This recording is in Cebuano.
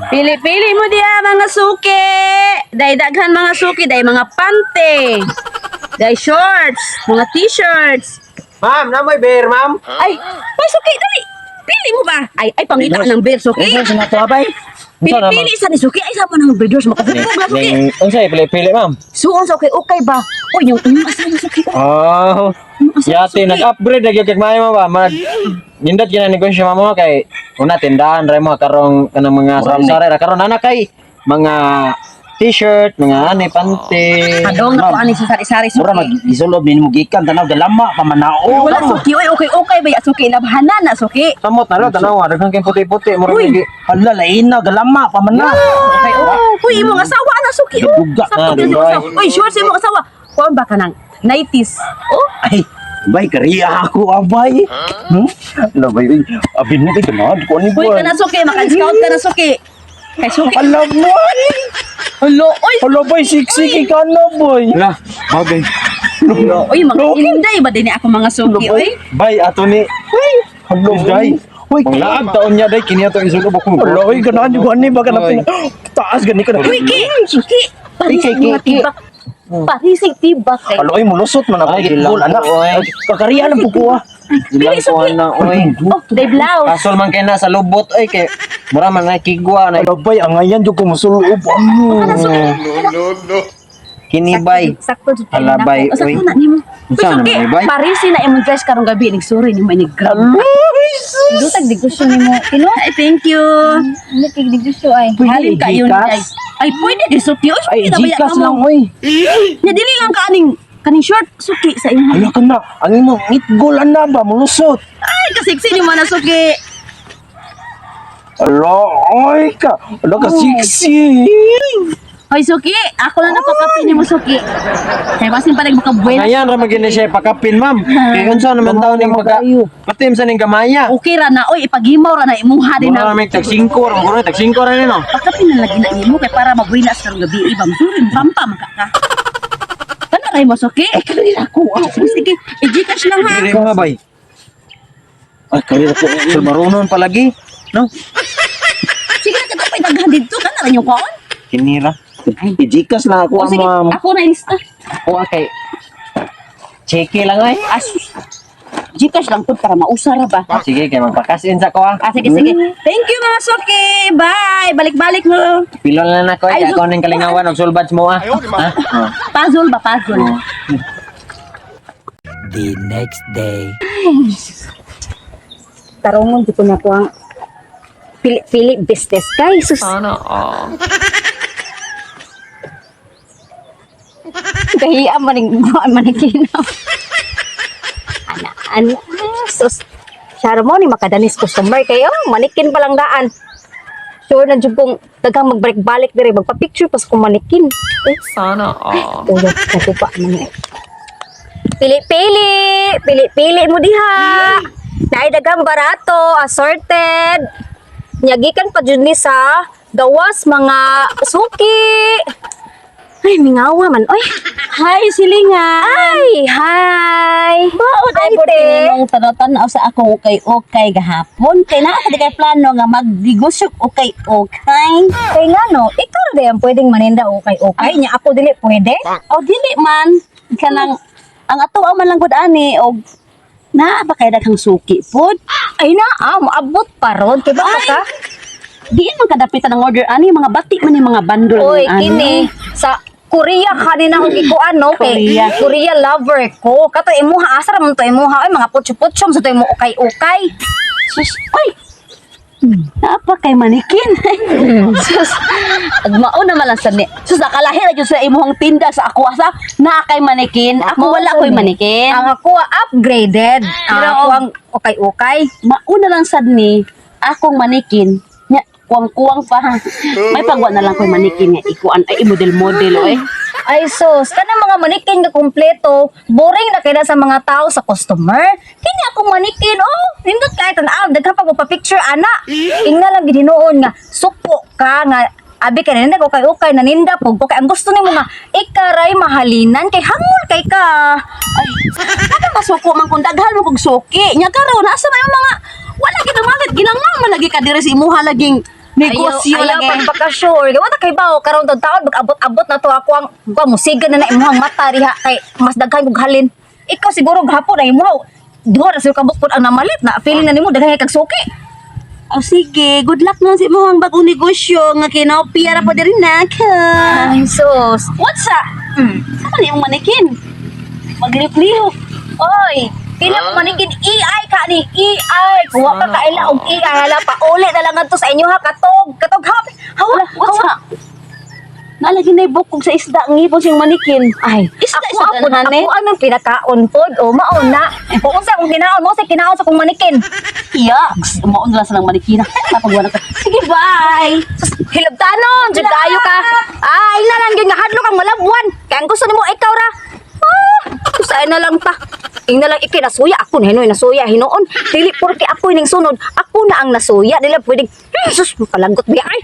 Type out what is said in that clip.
Pili-pili mo diya mga suki. Day daghan mga suki, day mga pante. Day shorts, mga t-shirts. Ma'am, namoy beer, ma'am. Ay, ay suki dali. Pili mo ba? Ay, ay pangita ng beer suki. Unsa sa nato abay? Pili-pili sa ni suki ay sa mo ng beer makabukog na suki. Unsa pili-pili, ma'am? Suon sa okay okay ba? Oy, yung imong asawa suki. Oh. Imong asawa, Yati suki. nag-upgrade na gyud kay maayo mo ba? Mag nindot gyud na negosyo mamo kay una tindahan ra mo karong kanang mga sari-sari ra karon ana kay mga t-shirt, mga ani panty. Kadong na ko ani sa sari-sari suki. Mura mag isulob ni mo gikan tanaw galama pa manao. Wala suki, oy okay okay ba ya suki labhanan na suki. Samot na lo tanaw daghan kay puti-puti mura Uy. lagi. Hala lain na galama pa man na. Okay, oh. Uy, imong asawa na suki. Oh. Duga Sakto na, gyud imong duga. asawa. Uy, shorts imong asawa. Kuan ba ka nang 90s? Oh, Ay, bay kariya ako abay. Labay uy, abin mo kay ganad ko ani uy ba. ka na suki, maka-discount ka na suki. Kay suki. Hala boy. Hello, oy. Hala boy, siksi kay ka na boy. Lah, bagay. Uy, mga inday ba din ako mga suki, oy? Bay ato ni. Uy, hala Day. Uy, Ang laag taon niya day kini ato isulob ako. Hala uy, ganahan yung ani ba kana Oy. taas gani ka na. Uy, ki, ki. Parisig Ki, ki, mga ki. tibak. Parisig tibak kay. Hala uy, mulusot man ako Ay, gitbol gilang anak. ko, oy. Kakariya lang po ko ah. Gilang Pili, ko suki. na oy. Oh, day blouse. Kasol man kay na sa lubot oy kay mura man na kigwa na Hala bay, angayan jud ko musulob. Ano? Kana suki. kini bay. Sakto jud kayo Hala, nako. bay, Oh, sakto uy. na nimo. Uy, Unsa suki, naman, bay? parisi na imong dress karong gabi ning suri nimo inig grab. Dutag negosyo nimo. Kino? Ay, thank you. Ano kay negosyo ay? Pwede Halin kayo ni i-Gcash? guys. Ay, pwede di suki. Uy, Ay, suki na ba Gcash mo? lang oy. Nya dili lang ka aning kaning short suki sa imo. Hala ka na, ang imong itgol ana ba mulusot. Ay, kasiksi ni mo na suki. Hala, ay ka. Hala ka sexy. Hoy, suki, ako na napakapin nimo suki. Kay basin pa nag makabuena. Ngayon ra man gini siya pakapin, ma'am. Kay unsa naman taon ning pagka patim sa ning gamaya. Okay ra na oy, ipagimaw ra na imuha din Mura na. may tag 5 ra mura tag 5 ra nino. Pakapin na lagi na imo kay para mabuena sa karong gabi ibang surin pampa maka ka. Kana ray mo suki. Ay, kanila ko. Ah, Sige, i-Gcash lang ha. Dili mo bay. Ay, kanila ko. Sul marunon palagi. No? Sige na kadto daghan didto kana ra yung kuan. Kinira. I-Gcash lang ako, O sige, ma'am. ako na ilista. O kay Cheke lang ay. Asus. Gcash lang to para mausara ba. Sige kay magpakasin sa ko ah. Ah, sige, sige. Thank you mga suki. Bye. Balik-balik mo. Pilon lang nako Ay, ay ako ning kalingawan og sulbats mo ah. Ha? Oh. Puzzle ba? Puzzle. Oh. The next day. Tarungon jud ko na ko ang pili-pili business kay sus. Sana all. Kahiya man ning man ning kinaw. Ana ana sus. Saro mo ni makadanis customer kayo, manikin pa lang daan. Sure na jud kong daghang magbalik-balik diri magpa-picture pas kung manikin. Eh, Sana all. tulog na pa man. Pili-pili, pili-pili mo diha. Naay daghang barato, assorted. Nyagikan pa jud ni sa gawas mga suki. Ay, mingawa man. Oy. Hi, silingan. Ay, hi. Baod ay Ay, po te. tinong tanaw-tanaw sa akong ukay-ukay gahapon. Kay naa ka di kay plano nga magnegosyo ukay-ukay. Kay nga no, ikaw ra ang pwedeng maninda ukay-ukay nya ako dili pwede. O dili man kanang ang ato man lang gud ani og naa ba kay daghang suki pod? Ay na, ah, moabot pa ron. Kay ba ka? Diin man kadapitan ang order ani mga batik man yung mga bandol Oy, ani. kini sa Korea kanina akong gikuan no kay Korea. Korea lover ko. Kato imuha asa ra man to imuha oy mga putyo-putyo sa to imo ukay-ukay. Sus, oy. Naa pa kay manikin. Sus, agmao na man lang sa ni. Sus, nakalahi ra jud sa imuhang tinda sa ako asa naa kay manikin. Ako wala ko'y manikin. Ang ako upgraded. Ang Pero, ako ang ukay-ukay. Mauna lang sad ni akong manikin nya kuwang-kuwang pa. May pagwa na lang ko'y manikin nga ikuan ay model-model oy. Ay sus, kanang mga manikin nga kumpleto, boring na kay na sa mga tao sa customer. Kini akong manikin, oh, nindot kay tan-aw, daghan pa ko pa picture ana. Ingna lang gid hinuon nga suko ka nga abi kay naninda ko kay ukay naninda po ko kay ang gusto nimo nga ikaray mahalinan kay hangol kay ka. Ay, ano masuko man kung daghan mo kog suki. Nya karon asa man yung mga wala gid malit ginangman man lagi ka diri sa imuha laging Negosyo Ayaw, lang ayaw eh. pagpaka-sure. Gawa ta kay bao karon taon taon mag-abot-abot na to ako ang kuan mo siga na na imong mata riha kay mas daghan kog halin. Ikaw siguro gahapon ay mo duha ra siguro kabuk ang namalit na feeling na nimo daghan kag suki. Oh, sige, good luck na sa imong bagong negosyo nga kinopia ra po diri na ka. Ay sus. What's up? Saan man imong manikin? Maglihok-lihok. Oy, pila ko manikin EI ka ni EI. Kuha ka kaila og EI hala pa uli na lang ngadto sa inyo ha katog. Katog ha. Hawa, Wala, what's hawa. up? Nalagi na bukog sa isda ang ngipon siyang manikin. Ay, Isda ako sa ako danahan eh. ako anong pinakaon pod o maon na. Kung unsa akong kinaon mo sa kinaon sa akong manikin. Yucks! Umaon lang sa ng manikin. Napagwala ka. Sige, bye! Sus, Hilabtanon, jud kaayo ka. Ay, na lang gyud nga hadlok ang malabuan. Kay ang gusto nimo ikaw ra. Ah, usay na lang ta. Ing na lang ikay nasuya ako na hinoy nasuya hinuon. Dili porke ako ning sunod, ako na ang nasuya. Dili pwedeng sus, makalagot biya ay.